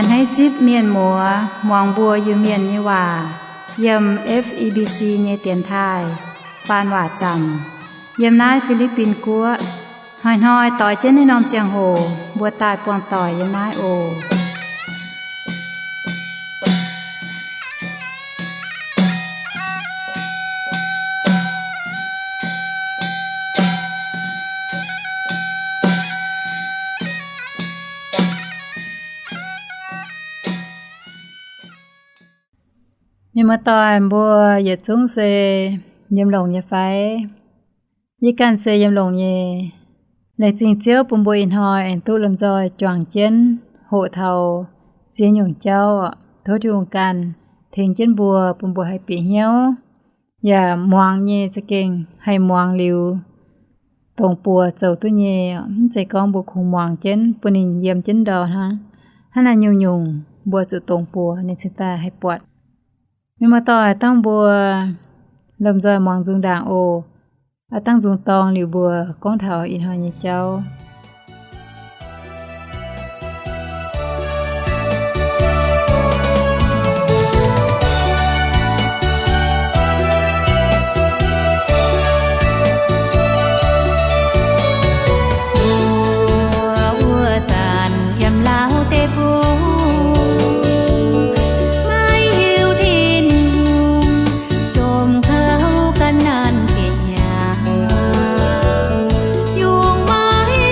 Hneiv zipv mienh muoz muangx mbuo Iu-Mienh nyei waac yiem F E B C nyei dienx taaih faan waac zanc yiem naaiv Fi^li^bin Guoqv. Hnoi-hnoi doix jienv naaiv norm ziangh hoc mbuo daaih buangh doic yiem naaiv oc. Mienh muoz-doic mbuo yietc zungv se yiem longx nyei fai? Yie ganh se yiem longx nyei. Laengz zingh Ziouv bun mbuo ih hnoi aengx duqv lomh nzoih juangc jienv hoqc taux ziex nyungc jauv. Tov Tin-Hungh ganh tengx jienv mbuo, bun mbuo haih bieqc hnyouv, yaac muangx nyei za'gengh haih muangx liuz dongz buoz zoux duqv nyei. Mv zeiz gorngv mbuo kungx muangx jienv bun ninh yiem jienv ndau hnangv. Hnangv naaic nyungc-nyungc mbuo zuqc dongz buoz ninh cingx daaih haih buatc. Mienh muoz-doic, dangh mbuo lomh nzoih muangx nzung ndaangc oc. Aa, dangh nzung dorng liuz mbuo gorngv taux ih hnoi nyei jauv. Wuov zanc yiem Laauv Deic-Bung, maiv hiuv Tin-Hungh jomc kouv ga'naanh ziepc hnyangx, yungz maiv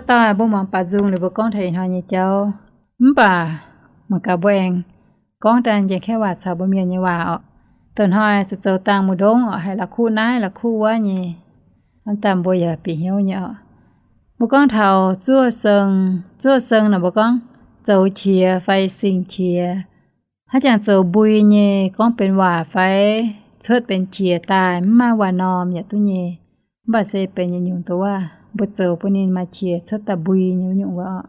Daaih mbuo muangx baac nzung liuz mbuo gorngv taux ih hnoi nyei jauv, mv baac mangc gaax mbuo aengx gorngv daaih njien-kaeqv waac caux mbuo mienh nyei waac orqc. Dongh hnoi zoux zoux dangh mbu'ndongv orqc, haiz la'kuqv naaiv la'kuqv wuov nyei, hnamv daaih mbuo yaac bieqc hnyouv nyei orqc. Mbuo gorngv taux zuov seng, zuov seng naaic mbuo gorngv zoux qiex fai sing qiex. Hnangv jangx zoux mbui nyei gorngv benx waac fai cuotv benx qiex daaih mv maaih waac-norm yaac duqv nyei. Mv baac se benx yietc nyungc dongh waac mbuo zoux bun ninh maaih qiex cuotv daaih mbui nyei wuov nyungc wuov orqc.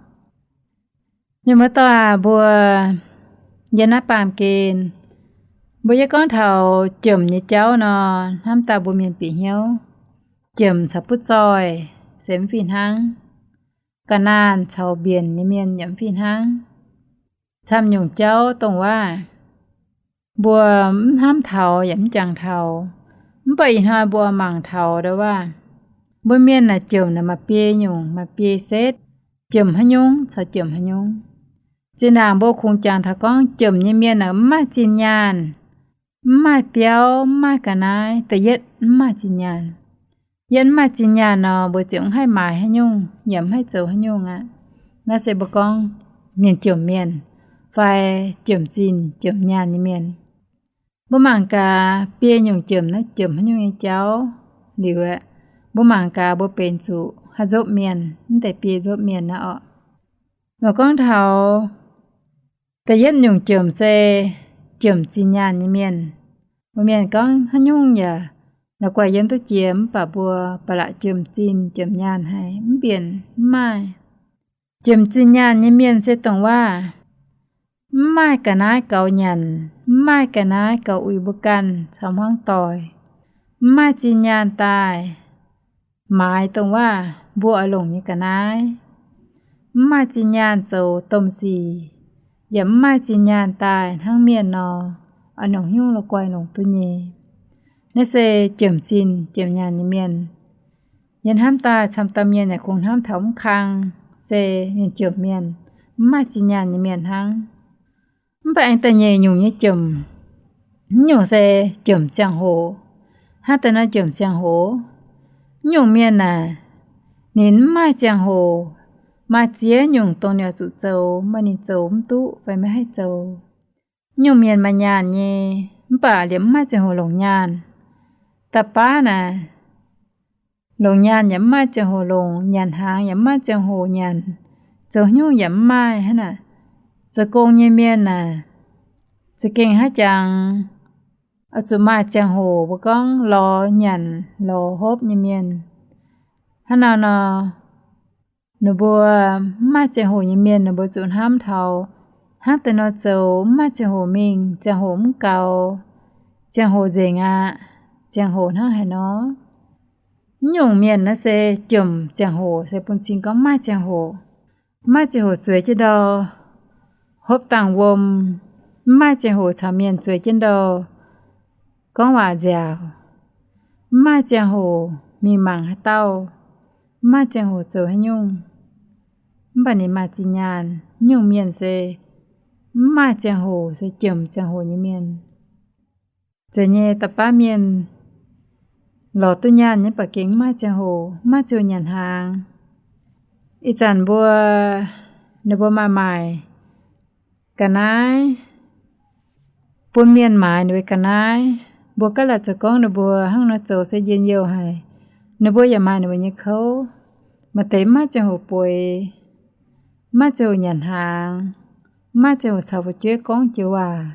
Mienh muoz-doic aac, mbuo yiem naaiv baamh gen, mbuo yie gorngv taux jomc nyei jauv nor, hnamv daaih mbuo mienh bieqc hnyouv, jomc caux butv zoih se mv fih hnangv. Ga'naanh caux mbienc nyei mienh yaac mv fih hnangv. Camv nyungc jauv dongh waac mbuo mv hnamv taux yaac mv jangx taux. Mv baac ih hnoi mbuo mangc taux ndau waac, mbuo mienh naaic jomc naaic maaih biei nyungc, maaih biei setv. Jomc haaix nyungc caux jomc haaix nyungc. Zinh ndaangc mbuo kungx jangx taux gorngv jomc nyei mienh naaic mv maaih zinh nyaanh, mv maaih biauv, mv maaih ga'naaiv. Da'yietv mv maaih zinh nyaanh. Yietv mv maaih zinh nyaanh nor, mbuo ziouc mv haih maaiz haaix nyungc yaac mv haih zoux haaix nyungc aqv. Naaiv se mbuo gorngv mienh jomc mienh fai jomc zinh jomc nyaanh nyei mienh. Mbuo mangc gaax biei nyungc jomc naaiv jomc haaix nyungc nyei jauv liuz aeqv, mbuo mangc gaax mbuo benx zuqc haaix nzopv mienh, mv deix biei nzopv mienh naaiv orqc. Mbuo gorngv taux da'yietv nyungc jomc se jomc zinh nyaanh nyei mienh. Mbuo mienh gorngv haaix nyungc yaac la'guaih yiem duqv jiex, mv baac mbuo ba'laqc jomc zinh jomc nyaanh haic, mv mbienc mv maaih. Jomc zinh nyaanh nyei mienh se dongh waac mv maaih ga'naaiv gaux nyanc, mv maaih ga'naaiv gaux uix mbuo ganh caux hmuangv doic, mv maaih zinh nyaanh daaih maaiz dongh waac mbuo oix longc nyei ga'naaiv, mv maaih zinh nyaanh zoux domh sic, yaac mv maaih zinh nyaanh daaih hnangv mienh nor, oix longc haaix nyungc la'guaih longc duqv nyei. Naaiv se jomc zinh jomc nyaanh nyei mienh. Yie hnamv daaih camv dauh mienh yaac kungx hnamv taux mv kang, se mienh jomc mienh, mv maaih zinh nyaanh nyei mienh hnangv. Mv baac aengx da'nyeic nyungc nyei jomc, mv nyungc se jomc ziangh hoc. Hnangv deix nor jomc ziangh hoc, mv nyungc mienh naaic, ninh mv maaih ziangh hoc, maaih ziex nyungc dongh ninh oix zuqc zoux, mv baac ninh zoux mv duqv fai maiv haih zoux. Mv nyungc mienh maaih nyaanh nyei, mv baac liemh mv maaih ziangh hoc longc nyaanh. Da'baav naaic, longc nyaanh yaac mv maaih ziangh hoc longc, nyanc hnaangx yaac mv maaih ziangh hoc nyanc, zoux haaix nyungc yaac mv maaih hnangv naaic. Zoux gong nyei mienh naaic, za'gengh haiz jangx oix zuqc maaih ziangh hoc, mbuo gorngv lorz nyanc lorz hopv nyei mienh. Hnangv naaiv nor, ninh mbuo mv maaih ziangh hoc nyei mienh, ninh mbuo zuqc hnamv taux hnangv deix nor zoux, mv maaih ziangh hoc mingh, ziangh hoc mv gaux, ziangh hoc nzengc aqv, ziangh hoc hnangv haaix nor. Mv nyungc mienh naaiv se jomc ziangh hoc, se bun cing gorngv mv maaih ziangh hoc. Mv maaih ziangh hoc zueiz jienv ndau hopv dangh wuom, mv maaih ziangh hoc caux mienh zueiz jienv ndau gorngv waac nziaauc, mv maaih ziangh hoc mingh mangc haaix dauh, mv maaih ziangh hoc zoux haaix nyungc. Mv baac ninh maaih zinh nyaanh. Mv nyungc mienh se mv maaih ziangh hoc, se jomc ziangh hoc nyei mienh. Zeiz nyei, da'baav mienh lorz duqv nyaanh nyei baac gengh mv maaih ziangh hoc, mv maaih ziangh hoc nyanc hnaangx. Ih zanc mbuo, ninh mbuo maaih maaic ga'naaiv, bun mienh maaiz ninh mbuo ga'naaiv. Mbuo gaav laaic zoux gorngv ninh mbuo hnangv nor zoux se njien-youh haic. Ninh mbuo yaac maaih ninh mbuo nyei kouv. Maaih deix mv maaih ziangh hoc bueix, mv maaih ziangh hoc nyanc hnaangx, mv maaih ziangh hoc caux fu'jueiv gorngv joux waac.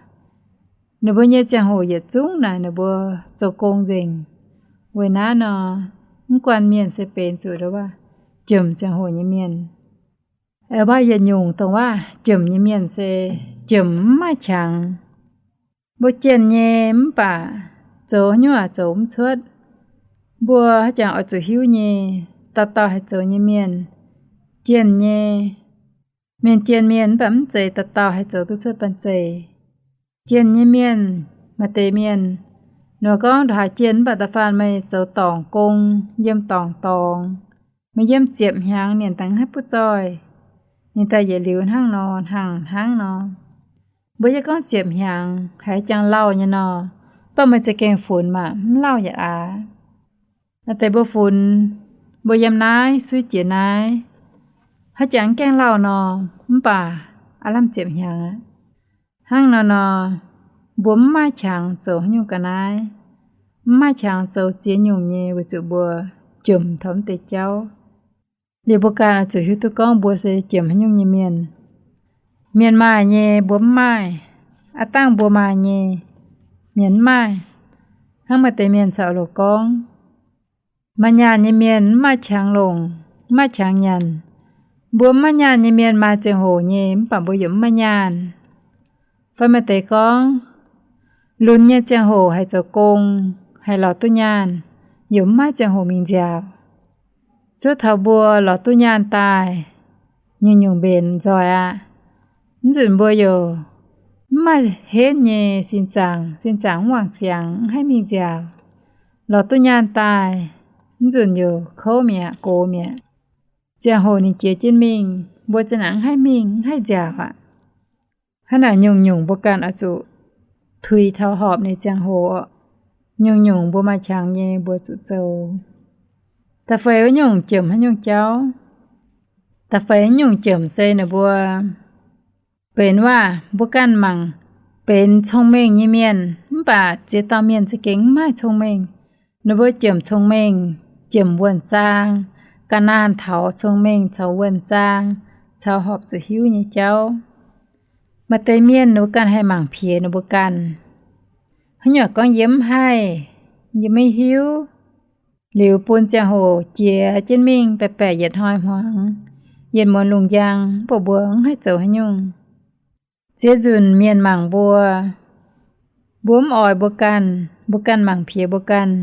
Ninh mbuo nyei ziangh hoc yietc zungv naaic ninh mbuo zoux gong nzengc. Weic naaiv nor, mv guanh mienh se benx zuqc ndau waac jomc ziangh hoc nyei mienh. Aa, yietc nyungc dongh waac jomc nyei mienh se jomc mv maaih qangx. Mbuo jienh nyei mv baac zoux haaix nyungc yaac zoux mv cuotv. Mbuo haaix jangx oix zuqc hiuv nyei, dauh dauh haih zoux nyei mienh jienh nyei. Mienh jienh mienh mv baac mv zeiz dauh dauh haih zoux duqv cuotv banh zeic. Jienh nyei mienh, maaih deix mienh, ninh mbuo gorngv ndongc haaix jienh mv baac da'faanh meih zoux dorngc gong, yiem dorngc dorngx, meih yiem ziepc hnyangx ninh daaih mv haih butv zoih, ninh daaih yietc liuz hnangv nor, hnangv hnangv nor. Mbuo yie gorngv ziepc hnyangx haiz jangx lauh nyei nor, mv baac meih za'gengh funx maah, mv lauh yaac aav. Naaiv deix mbuo funx, mbuo yiem naaiv suiv jiex naaiv, Haaix jangx gaengh lauh nor, mv baac aav lamh ziepc hnyangx aqv. Hnangv nor nor, mbuo mv maaih qangx zoux haaix nyungc ga'naaiv, mv maaih qangx zoux ziex nyungc nyei weic zuqc mbuo jomc taux mv deix jauv. Liuz mbuo ganh oix zuqc hiuv duqv gorngv mbuo se jomc haaix nyungc nyei mienh. Mienh maaih nyei mbuo mv maaih, aav dangh mbuo maaih nyei mienh mv maaih. Hnangv maaih deix mienh caux loz gorngv, maaih nyaanh nyei mienh mv maaih qangx longc, mv maaih qangx nyanc. Mbuo mv maaih nyaanh nyei mienh maaih ziangh hoc nyei, mv baac mbuo yaac mv maaih nyaanh. Fai maaih deix gorngv, lunx nyei ziangh hoc haih zoux gong, haih lorz duqv nyaanh, yaac mv maaih ziangh hoc mingh nziaauc. Zuov taux mbuo lorz duqv nyaanh daaih, nyungc-nyungc mbenc nzoih aqv. Mv nzunc mbuo yaac mv maaih henv nyei sin zaangc, sin zaangc mv wangc siangx, mv haih mingh nziaauc. Lorz duqv nyaanh daaih, mv nzunc yaac kouv mi'aqv, gox mi'aqv. Ziangh hoc ninh jiex jienv mingh, mbuo za'nanc mv haih mingh, mv haih nziaauc aqv. Hnangv naaic nyungc-nyungc mbuo ganh oix zuqc tuix taux horpc ninh ziangh hoc orqc. Nyungc-nyungc mbuo maaih qangx nyei mbuo zuqc zoux. Da'feix wuov nyungc jomc haaix nyungc jauv? Da'feix nyungc jomc se ninh mbuo benx waac, mbuo ganh mangc benx cong-mengh nyei mienh, mv baac ziex dauh mienh za'gengh mv maaih cong-mengh. Ninh mbuo jomc cong-mengh, jomc wuonh zaang, ga'naanh taux cong-mengh caux wuonh zaang, caux horpc zuqc hiuv nyei jauv. Maaih deix mienh ninh mbuo ganh haih mangc piex ninh mbuo ganh. Haaix nyungc gorngv yie mv haih, yie maiv hiuv, liuz bun ziangh hoc jiex jienv mingh baeqc baeqc yietc hnoi hmuangx, yietc muonz lungh njang, mv baac mbuo mv haih zoux haaix nyungc. Ziex nzunc mienh mangc mbuo, mbuo mv oix mbuo ganh, mbuo ganh mangc piex mbuo ganh.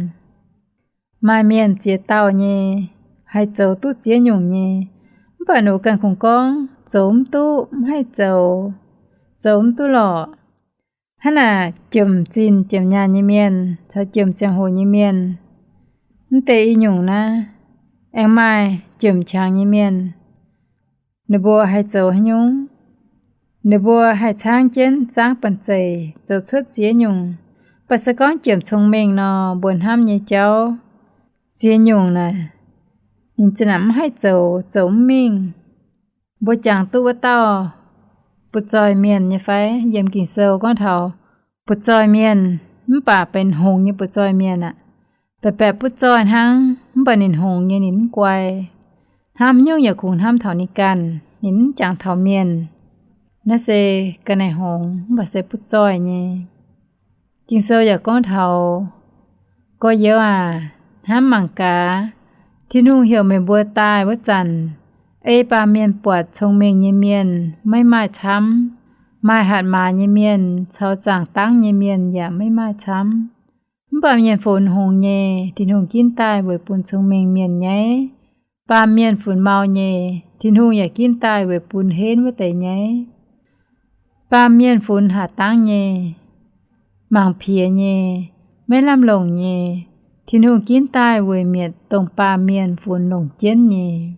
Maaih mienh ziex dauh nyei, haih zoux duqv ziex nyungc nyei, mv baac ninh mbuo ganh kungx gorngv zoux mv duqv, mv haih zoux, zoux mv duqv lorqc. Hnangv naaic, jomc zinh jomc nyaanh nyei mienh caux jomc ziangh hoc nyei mienh, mv deix i nyungc naaiv, aengx maaih jomc qangx nyei mienh. Ninh mbuo haih zoux haaix nyungc? Ninh mbuo haih caangv jienv zaangv banh zeic zoux cuotv ziex nyungc. Mv baac se gorngv jomc cong-mengh nor, mbuo hnamv nyei jauv ziex nyungc naaic, ninh za'nanc mv haih zoux, zoux mv mingh. Mbuo jangx duqv wuov dauh butv-zoih mienh nyei fai? Yiem Ging-Sou gorngv taux butv-zoih mienh, mv baac benx hngongx nyei butv-zoih mienh aqv. Baeqc baeqc butv-zoih hnangv, mv baac ninh hngongx nyei, ninh mv guai. Hnamv haaix nyungc yaac kungx hnamv taux ninh ganh, ninh mv jangx taux mienh. Naaiv se ga'naaiv hngongx, mv baac se butv-zoih nyei. Ging-Sou yaac gorngv taux, gorx-youz aac, hnamv mangc gaax, Tin-Hungh heuc meih mbuo daaih wuov zanc, ei baamh mienh buatc cong-mengh nyei mienh maiv maaih camv, maaih hatc maaz nyei mienh caux zaangc dangv nyei mienh yaac maiv maaih camv. Mv baac mienh funx hngongx nyei, Tin-Hungh ginv daaih weic bun cong-mengh mienh nyaiv. Baamh mienh funx mau nyei, Tin-Hungh yaac ginv daaih weic bun henv wuov deix nyaiv. Baamh mienh funx hatc dangv nyei, mangc piex nyei, maiv lamh longc nyei, Tin-Hungh ginv daaih weic mietc dongh baamh mienh funx longc jienv nyei.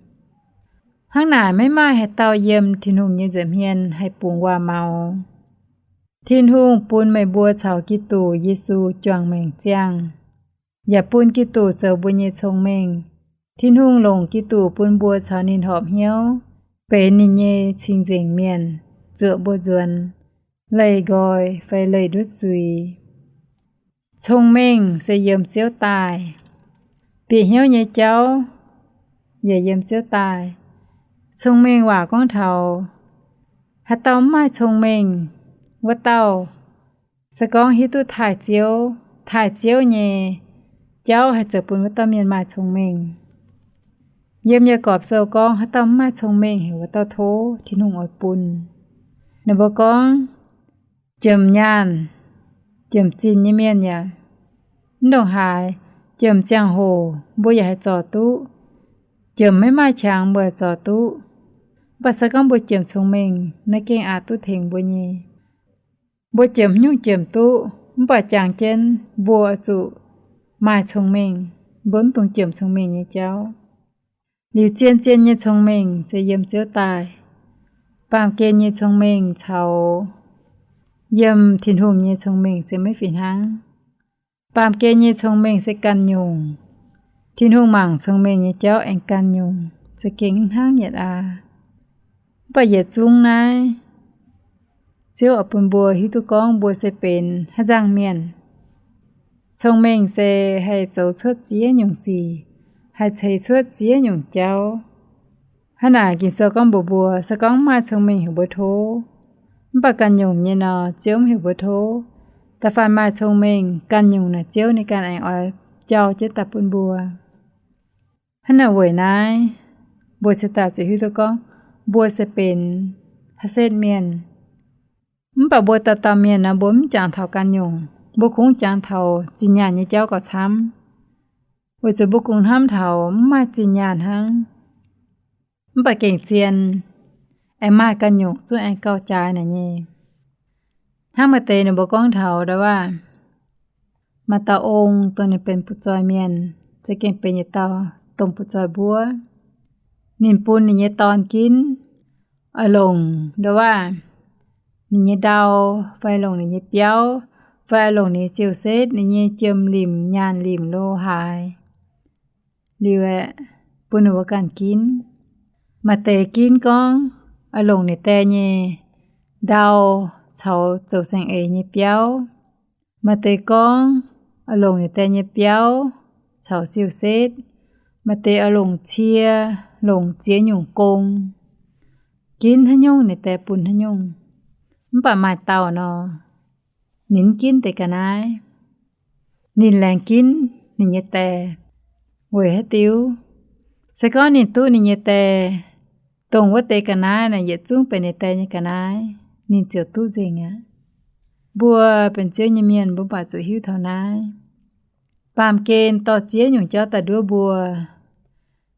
Hnangv naaic, maiv maaih haaix dauh yiem Tin-Hungh nyei nza'hmien haih bungx waac-maux. Tin-Hungh bun meih mbuo caux Giduc Yesu juangc maengc ziangh, yaac bun Giduc zoux mbuo nyei cong-mengh. Tin-Hungh longc Giduc bun mbuo caux ninh horpc hnyouv, benx ninh nyei cing-nzengc mienh, zuoqc mbuo nzuonx, leih nqoi fai leih ndutv zuiz. Cong-mengh se yiem Ziouv daaih. Bieqc hnyouv nyei jauv yaac yiem Ziouv daaih. Cong-mengh waac gorngv taux, haaix dauh mv maaih cong-mengh wuov dauh, se gorngv hiuv duqv taaih Ziouv, taaih Ziouv nyei jauv haih zoux bun wuov dauh mienh maaih cong-mengh. Yiem Yaagorpc Sou gorngv, haaix dauh mv maaih cong-mengh heuc wuov dauh tov, Tin-Hungh oix bun. Ninh mbuo gorngv, jomc nyaanh, jomc zinh nyei mienh yaac mv ndongc haaix. Jomc ziangh hoc mbuo yaac haih zorc duqv. Jomc maiv maaih qangx mbuo haih zorc duqv. Mv baac se gorngv mbuo jomc cong-mengh, naaiv gengh aqc duqv tengx mbuo nyei. Mbuo jomc haaix nyungc jomc duqv, mv baac jangx jienv mbuo zuqc maaih cong-mengh, mbuo mv dungx jomc cong-mengh nyei jauv. Liuz zien-zien nyei cong-mengh se yiem Ziouv daaih. Baamh gen nyei cong-mengh caux yiem Tin-Hungh nyei cong-mengh se maiv fih hnangv. Baamh gen nyei cong-mengh se ganh nyungc. Tin-Hungh mangc cong-mengh nyei jauv aengx ganh nyungc, za'gengh mv hnangv yietc aqv. Mv baac yietc zungv naaiv, Ziouv oix bun mbuo hiuv duqv gorngv mbuo se benx haaix nzangc mienh. Cong-mengh se haih zoux cuotv ziex nyungc sic, haih ceix cuotv ziex nyungc jauv. Hnangv naaic Ging-Sou gorngv mbuox mbuo, se gorngv mv maaih cong-mengh heuc mbuo tov, mv baac ganh nyungc nyei nor, Ziouv mv heuc mbuo tov. Da'faanh maaih cong-mengh ganh nyungc naaic, Ziouv ninh ganh aengx oix jauh jienv daaih bun mbuo. Hnangv naaic weic naaiv, mbuo cingx daaih zuqc hiuv duqv gorngv mbuo se benx haaix setv mienh. Mv baac mbuo dauh dauh mienh nor, mbuo mv jangx taux ganh nyungc, mbuo kungx jangx taux zinh nyaanh nyei jauv gauh camv. Weic zuqc mbuo kungx hnamv taux mv maaih zinh nyaanh hnangv. Mv baac gengh zien, aengx maaih ganh nyungc zungv aengx gauh jaaix naaic nyei. Hnangv maaih deix ninh mbuo gorngv taux ndau waac, maaih dauh ong dongh ninh benx butv-zoih mienh, za'gengh benx yietc dauh domh butv-zoih mbuov. Ninh bun ninh nyei dorn ginv, oix longc ndau waac ninh nyei ndau, fai longc ninh nyei biauv, fai oix longc ninh nyei siou-setv, ninh nyei jiem-limc, nyaanh limc lo haaix, liuz aeqv, bun ninh mbuo ganh ginv. Maaih deix ginv gorngv oix longc ninh die nyei ndau caux zoux saeng-eix nyei biauv. Maaih deix gorngv oix longc ninh die nyei biauv caux siou-setv. Maaih deix oix longc cie, longc ziex nyungc gong. Ginv haaix nyungc ninh die bun haaix nyungc. Mv baac maaih dauh nor, ninh mv ginv deix ga'naaiv. Ninh laengz ginv ninh nyei die. Weic haaix diuc? Se gorngv ninh duqv ninh nyei die, dongh wuov deix ga'naaiv naaic yietc zungv benx ninh die nyei ga'naaiv, ninh ziouc duqv nzengc aqv. Mbuo benx Ziouv nyei mienh, mbuo mv baac zuqc hiuv taux naaiv. Baamh gen dorh ziex nyungc jauv daaih nduov mbuo.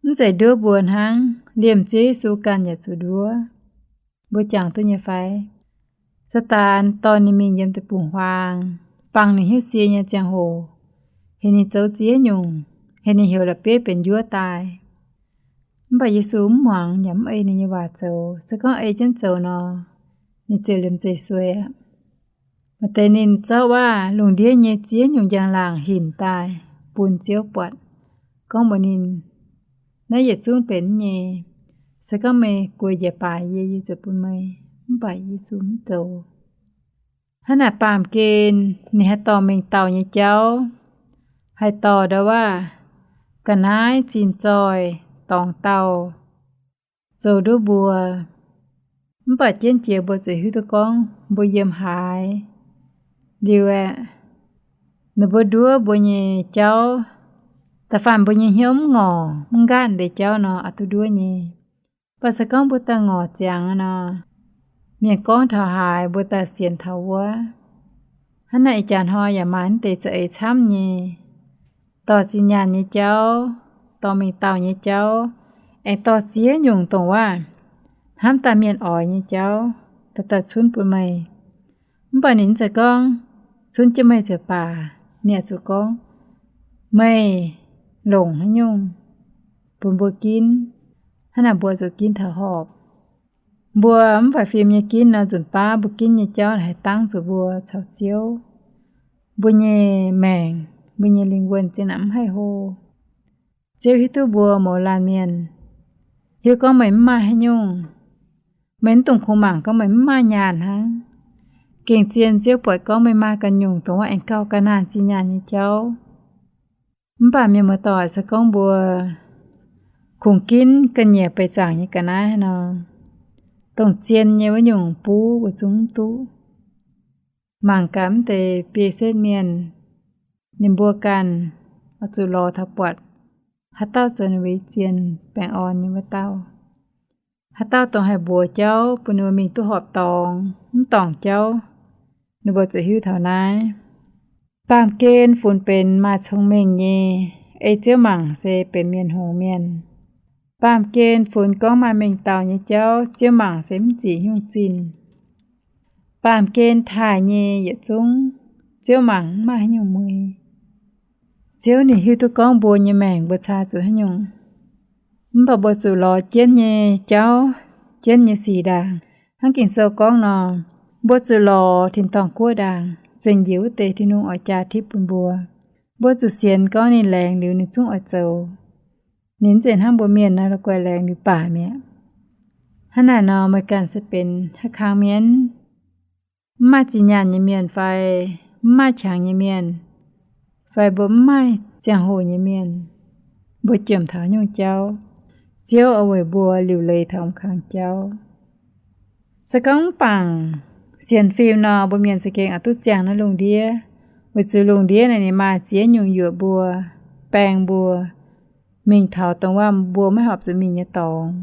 Mv zeiz nduov mbuo hnangv, liemh Ziouv Yesu ganh yaac zuqc nduov. Mbuo jangx duqv nyei fai? Saadaan dorh ninh mingh yiem deic-bung-huaang, bangc ninh hnyouv sie nyei ziangh hoc, heuc ninh zoux ziex nyungc, heuc ninh heuc la'bieiv benx njuov daaih. Mv baac Yesu mv muangx yaac mv ei ninh nyei waac zoux. Se gorngv ei jienv zoux nor, ninh ziouc liemh zeih sueih aqv. Maaih deix ninh zorqv waac lungh ndiev nyei ziex nyungc njang-laangc hinc daaih bun Ziouv buatc, gorngv mbuox ninh, naaiv yietc zungv benx nyei. Se gorngv meih guei njiec baac yie, yie ziouc bun meih. Mv baac Yesu mv zoux. Hnangv naaic baamh gen ninh haih dorh mengh dauh nyei jauv, haih dorh ndau waac ga'naaiv zinh zoih dorngx dauh zoux nduov mbuo. Mv baac jienv jiex mbuo zuqc hiuv duqv gorngv mbuo yiem haaix. Liuz aeqv, ninh mbuo nduov mbuo nyei jauv, da'faanh mbuo nyei hnyouv mv ngorc mv nqaatv deix jauv nor, oix duqv nduov nyei. Mv baac se gorngv mbuo daaih ngorc ziangx nor, mienh gorngv taux haaix mbuo daaih sienx taux wuov. Hnangv naaic ih jaax hnoi yaac maaih naaiv deix za'eix camv nyei, dorh zinh nyaanh nyei jauv, dorh mengh dauh nyei jauv, aengx dorh ziex nyungc dongh waac hnamv daaih mienh oix nyei jauv, daaih daaih cunv bun meih. Mv baac ninh mv zeiz gorngv cunv jienv meih ziouc baac. Ninh oix zuqc gorngv, meih longc haaix nyungc bun mbuo ginv. Hnangv naaic mbuo zuqc ginv taux horpc. Mbuo mv faix fim nyei ginv nor, nzunc baav mbuo ginv nyei jauv haih dangv zuqc mbuo caux Ziouv. Mbuo nyei maengc, mbuo nyei lingh wuonh zinh naaic mv haih hlo. Ziouv hiuv duqv mbuo mouz laanh mienh, hiuv gorngv meih mv maaih haaix nyungc. Meih mv dungx kungx mangc gorngv meih mv maaih nyaanh hnangv. Gengh zien Ziouv buatc gorngv meih maaih ganh nyungc dongh wuov aengx gauh ga'naanh zinh nyaanh nyei jauv. Mv baac mienh muoz-doic, se gorngv mbuo kungx ginv ga'nyiec beic zaangc nyei ga'naaiv nor, dongh zien nyei wuov nyungc buv mbuo zungv mv duqv. Mangc gaax mv deix biei setv mienh, ninh mbuo ganh oix zuqc lorz taux buatc haaix dauh zoux ninh mbuo nyei zien baengh orn nyei wuov dauh. Haaix dauh dongh haih mbuox jauv bun ninh mbuo mingh duqv horpc dorngx, mv dorngc jauv, ninh mbuo zuqc hiuv taux naaiv. Baamh gen funx benx maaih cong-mengh nyei, ei Ziouv mangc se benx mienh hngongx mienh. Baamh gen funx gorngv maaih mengh dauh nyei jauv, Ziouv mangc se mv zic nyungc zinh. Baamh gen taaih nyei yietc zungv, Ziouv mangc mv maaih haaix nyungc mueiz. Ziouv ninh hiuv duqv gorngv mbuo nyei maengc mbuo caa zuqc haaix nyungc. Mv baac mbuo zuqc lorz jienv nyei jauv, jienv nyei sic ndaangc. Hnangv Ging-Sou gorngv nor, mbuo zuqc lorz tin-dorngh guoqv ndaangc, zengc njiec wuov deix Tin-Hungh oix jaa tipv bun mbuo. Mbuo zuqc sienx gorngv ninh laengz liuz ninh zungv oix zoux. Ninh mv zeiz hnangv mbuo mienh nor, la'guaih laengz liuz baac mi'aqv. Hnangv naaic nor, meih ganh se benx haaix kang mienh? Mv maaih zinh nyaanh nyei mienh fai mv maaih qangx nyei mienh, fai mbuo mv maaih ziangh hoc nyei mienh, mbuo jomc taux nyungc jauv, Ziouv oix weic mbuo liuc leiz taux mv kang jauv. Se gorngv mv bangc sienx fim nor, mbuo mienh za'gengh oix duqv ziangh naaiv lungh ndiev, weic zuqc lungh ndiev naaic ninh maaih ziex nyungc yuoqc mbuo, baeng mbuo mingh taux dongh wuov mbuo maiv horpc zuqc mingh nyei dorngx.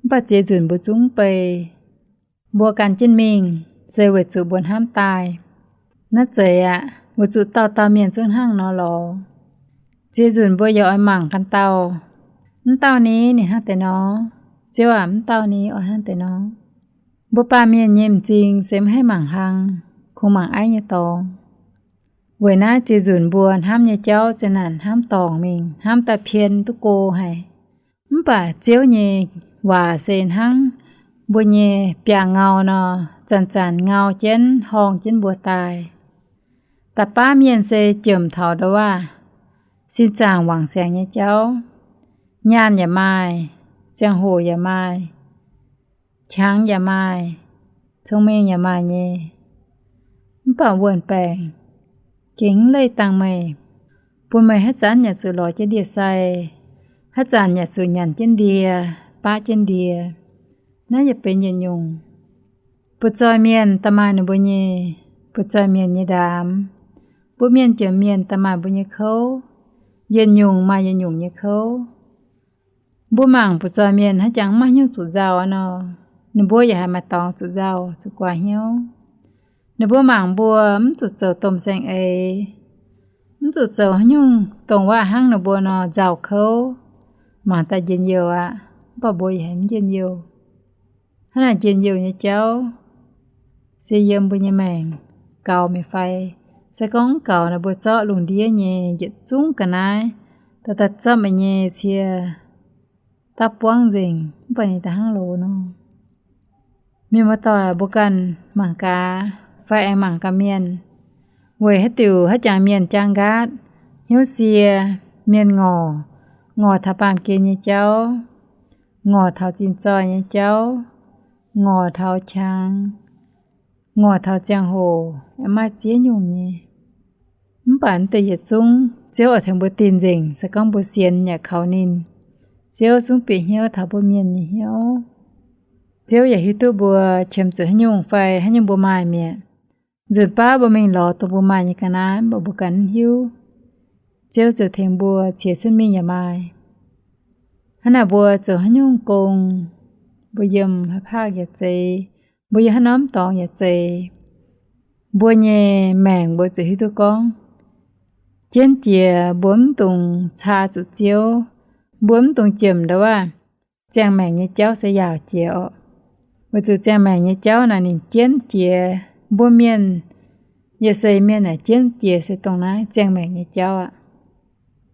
Mv baac ziex nzunc mbuo zungv bei. Mbuo gan jienv mingh se weic zuqc mbuo hnamv daaih. Naaiv zeiz aqv, weic zuqc dauh dauh mienh zungv hnangv nor lorz. Ziex nzunc mbuo yaac oix mangc ganh dauh, mv dauh ni ninh hnangv deix nor. Ziouv aac, mv dauh ni oix hnangv deix nor. Mbuo baamh mienh nyei m'zing se maiv haih mangc hlang, kungx mangc aiv nyei dorngx. Weic naaiv ziex nzunc mbuo hnamv nyei jauv za'naanc hnamv dorngc mingh, hnamv daaih pien duqv go haic. Mv baac Ziouv nyei waac se hnangv mbuo nyei biaac-ngau nor, zanc-zanc ngau jienv horngh jienv mbuo daaih. Da'baav mienh se jomc taux ndongc waac sin zaangc wangc siangx nyei jauv, nyaanh yaac maaih, ziangh hoc yaac maaih, qangx yaac maaih, cong-mengh yaac maaih nyei. Mv baac wuon-baengc gengh mv leih dangh meih, bun meih haaix zanc yaac zuqc lorz jienv ndie-sai, haaix zanc yaac zuqc nyanc jienv ndie, baqv jienv ndie. Naaiv yaac benx yietc nyungc. Butv-zoih mienh daaih maaih ninh mbuo nyei butv-zoih mienh nyei ndaamv. Mbuo mienh jomc mienh daaih maaih mbuo nyei kouv. Yietc nyungc maaih yietc nyungc nyei kouv. Mbuo mangc butv-zoih mienh haaix jangx mv maaih haaix nyungc zuqc nzauh nor, ninh mbuo yaac haih maaih dorngx zuqc nzauh, zuqc guaax hnyouv. Ninh mbuo mangc mbuo mv zuqc zoux domh saeng-eix, mv zuqc zoux haaix nyungc dongh waac hnangv ninh mbuo nor nzauh kouv, mangc daaih njien-youh aqv. Mv baac mbuo yaac haiz mv njien-youh. Hnangv naaic njien-youh nyei jauv se yiem mbuo nyei maengc gaux mi'aqv fai? Se gorngv mv gaux nor, mbuo zorqv lungh ndiev nyei yietc zungv ga'naaiv daaih daaih zorqv meih nyei cie dapv buangv nzengc, mv baac ninh daaih hnangv loz nor. Mienh muoz-doic, mbuo ganh mangc gaax fai aengx mangc gaax mienh. Weic haaix diuc haaix jangx mienh jaang nqaatv, hnyouv sie, mienh ngorc, ngorc taux baamh gen nyei jauv, ngorc taux zinh zoih nyei jauv, ngorc taux qangx, ngorc taux ziangh hoc, maaih ziex nyungc nyei. Mv baac mv deix yietc zungv Ziouv oix tengx mbuo dinh nzengc. Se gorngv mbuo sienx yaac kaux ninh, Ziouv zungv bieqc hnyouv taux mbuo mienh nyei hnyouv. Ziouv yaac hiuv duqv mbuo qiemx zuqc haaix nyungc fai haaix nyungc mbuo maaih mi'aqv. Nzunc baav mbuo mingh lorz dongh mbuo maaih nyei ga'naaiv, mv baac mbuo ganh mv hiuv. Ziouv ziouc tengx mbuo qiex cuotv mingh yaac maaih. Hnangv naaic mbuo zoux haaix nyungc gong, mbuo yiem haaix paakv yaac zeiz, mbuo yiem haaix norm dorngx yaac zeiz, mbuo nyei maengc mbuo zuqc hiuv duqv gorngv, jienv jiex mbuo mv dungx caa zuqc Ziouv. Mbuo mv dungx jomc ndau waac ziangh maengc nyei jauv se yaauc jiex orqc. Weic zuqc ziangh maengc nyei jauv naaic ninh jienv jiex. Mbuo mienh yaac se mienh naaic jienv jiex se dongh naaiv ziangh maengc nyei jauv aqv.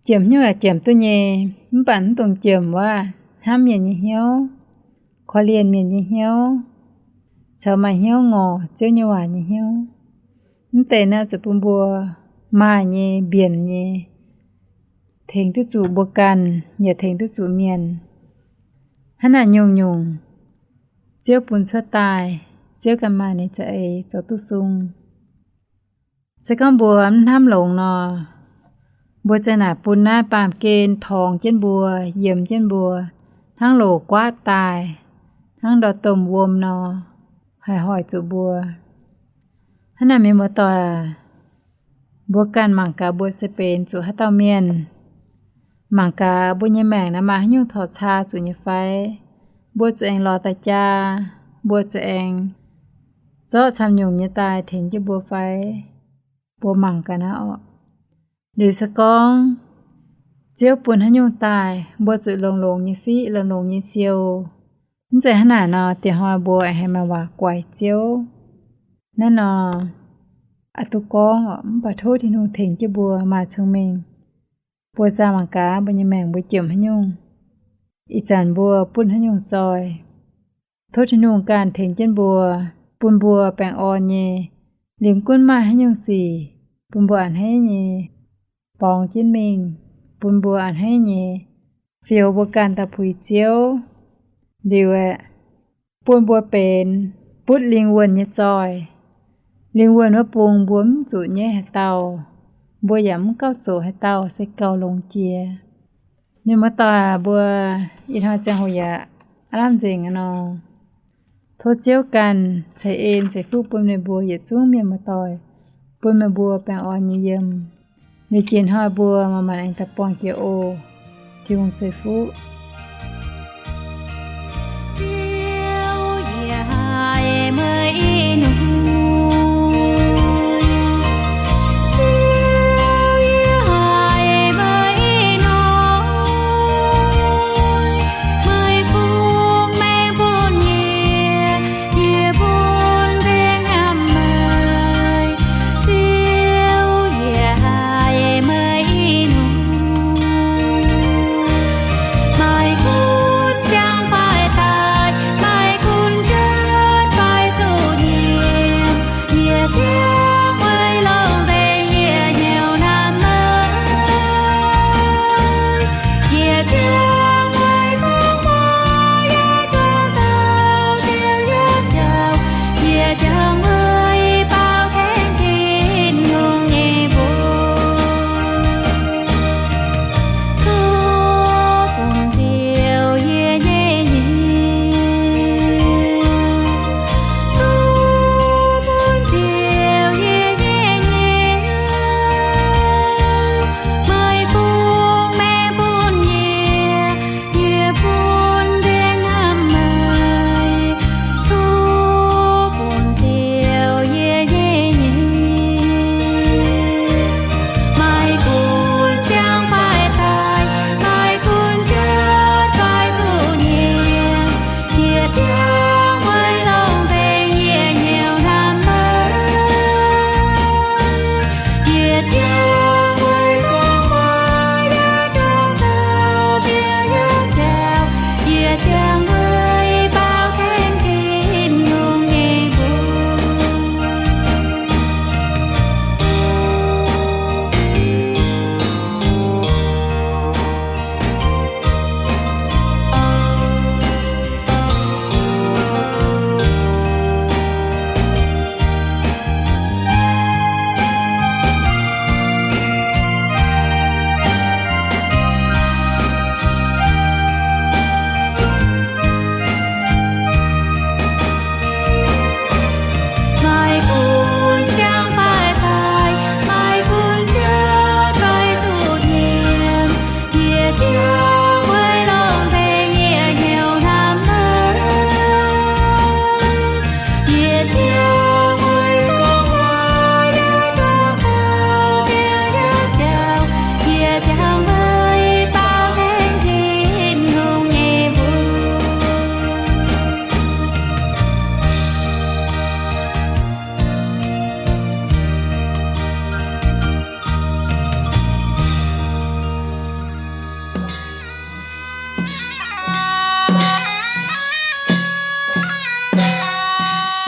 Jomc hnyouv yaac jomc duqv nyei, mv baac mv dungx jomc waac hnamv mienh nyei hnyouv, korv-lienh mienh nyei hnyouv, caux maaih hnyouv ngorc Ziouv nyei waac nyei hnyouv. Mv deix naaiv zuqc bun mbuo maaih nyei mbienc nyei, tengx duqv zuqc mbuo ganh yaac tengx duqv zuqc mienh. Hnangv naaic nyungc-nyungc Ziouv bun cuotv daaih, Ziouv ganh maaih ninh za'eix zoux duqv sung. Se gorngv mbuo mv hnamv longx nor, mbuo za'naaic bun naaiv baamh gen torngx jienv mbuo, yiemx jienv mbuo, hnangv loz-guaatv daaih, hnangv ndor-domh wuom nor, haih hoic zuqc mbuo. Hnangv naaic mienh muoz-doic aac, mbuo ganh mangc gaax mbuo se benx zuqc haaix dauh mienh. Mangc gaax mbuo nyei maengc naaiv maaih haaix nyungc torc caa zuqc nyei fai? Mbuo zuqc aengx lorz daaih jaa, mbuo zuqc aengx zorqv camv nyungc nyei daaih tengx jienv mbuo fai? Mbuo mangc gaax naaiv orqc. Liuz se gorngv Ziouv bun haaix nyungc daaih, mbuo zuqc longx-longx nyei fiqv, longx-longx nyei siou. Mv zeiz hnangv naaic nor, diex hnoi mbuo aengx haiz maaih waac guaix Ziouv. Naaiv nor, a'duqv gorngv orqc, mv baac tov Tin-Hungh tengx jienv mbuo maaih cong-mengh. Mbuo zaah mangc gaax mbuo nyei maengc mbuo jomc haaix nyungc, ih zanc mbuo buonv haaix nyungc zoih. Tov Tin-Hungh ganh tengx jienv mbuo, bun mbuo baengh orn nyei, liemh gunv maaih haaix nyungc sic, bun mbuo a'hneiv nyei borngz jienv mingh, bun mbuo a'hneiv nyei fioux mbuo ganh daaih puix Ziouv. Liuz aeqv, bun mbuo benx butv lingh wuonh nyei zoih. Lingh wuonh wuov bung mbuo mv zuqc nyaiv haaix dauh, mbuo yaac mv gauh zoqc haaix dauh se gauh longx jiex. Mienh muoz-doic aac, mbuo ih hnoi ziangh hoc yaac aav lamh nzengc aqv nor. Tov Ziouv ganh ceix en ceix fuqv bun meih mbuo yietc zungv mienh muoz-doic, bun meih mbuo baengh orn nyei yiem. Liuz jiex hnoi mbuo manc-manc aengx daaih buangh jiex oc. Tin-Hungh ceix fuqv.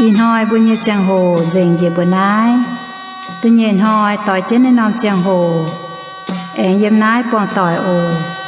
Ih hnoi mbuo nyei ziangh hoc nzengc njiec mbuo naaiv. Da'nyeic hnoi doix jienv naaiv norm ziangh hoc aengx yiem naaiv buangh doic oc.